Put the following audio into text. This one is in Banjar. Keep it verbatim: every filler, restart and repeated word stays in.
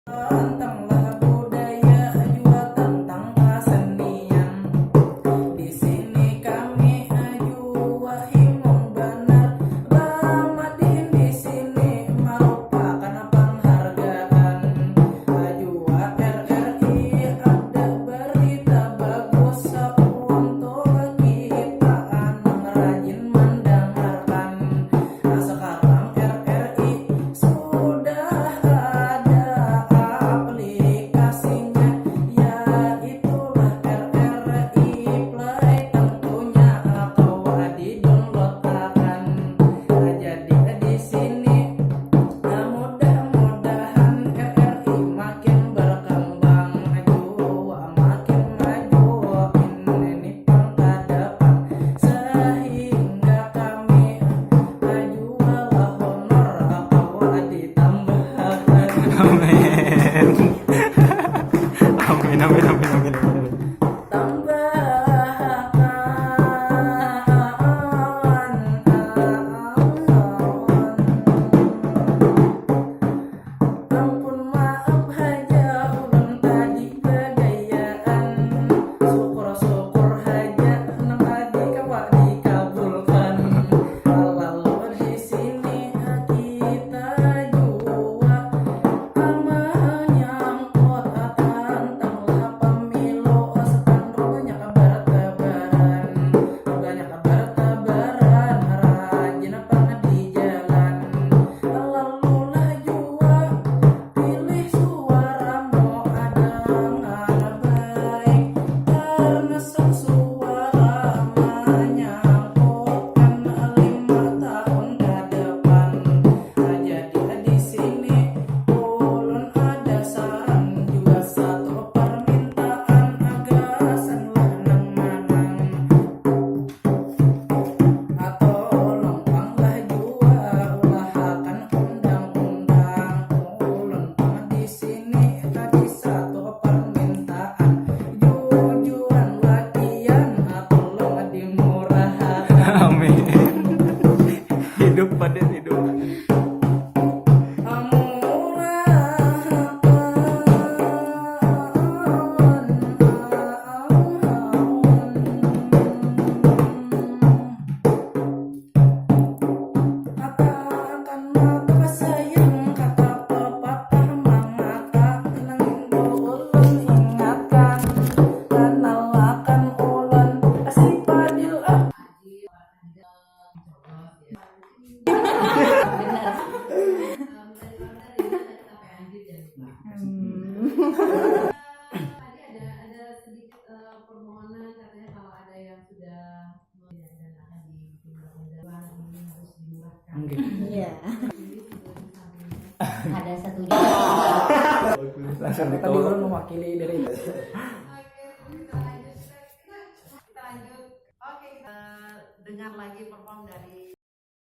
Tentanglah budaya jua tentang kasenian. Di sini kami jua himung banar, bamadihin di sini marupakan panghargaan. Jua R R I ada berita bagus untuk kita nang rajin mandangarkan. Nah, sekarang R R I sudah ada aplikasinya, yaitulah R R I Play. Tentunya kawa di-download akan. Nah, jadi di sini, nah, mudah-mudahan R R I makin berkembang jua, makin maju ini pang ka depan, sehingga kami jua lah honor kawa ditambahakan. Amin. Amin, amin, amin, amin, amin, amin. Tambahakan. Ampun, maaf haja ulun tadi badayaan. Syukur-syukur haja nang tadi kawa dikabulkan. Lalu di sini kita jua menyangkut tentang lah pemilu, setan banyak bertebaran, banyak bertebaran, rajin pang di jalan. Lalulah jua pilih suaramu dengan baik, karena suara menyangkutkan lima tahun ke depan. Jadi di sini ulun ada saran jua satu permintaan, gasanlah nang manang. Tolong panglah jua ulahakan undang-undang. Ulun pang di sini tadi satu permintaan, jujuran lakian tolong dimurahakan. Amin. Hidup, Padir, hidup. Kata akan mata sayang, kata pepatah mangata, nang ulun ingatkan, kenalakan ulun si Fadil ah. Tadi ada ada sedikit eh, permohonan, katanya kalau ada yang sudah dan akan ditunda-tunda, ini harus dimurahkan. Iya. Ini sudah disampaikan. Ada satu Langsung Tadi ditolak. Ulun mewakili dari Oke, kita lanjut. Kita, kita, kita lanjut. Oke, kita dengar lagi perform dari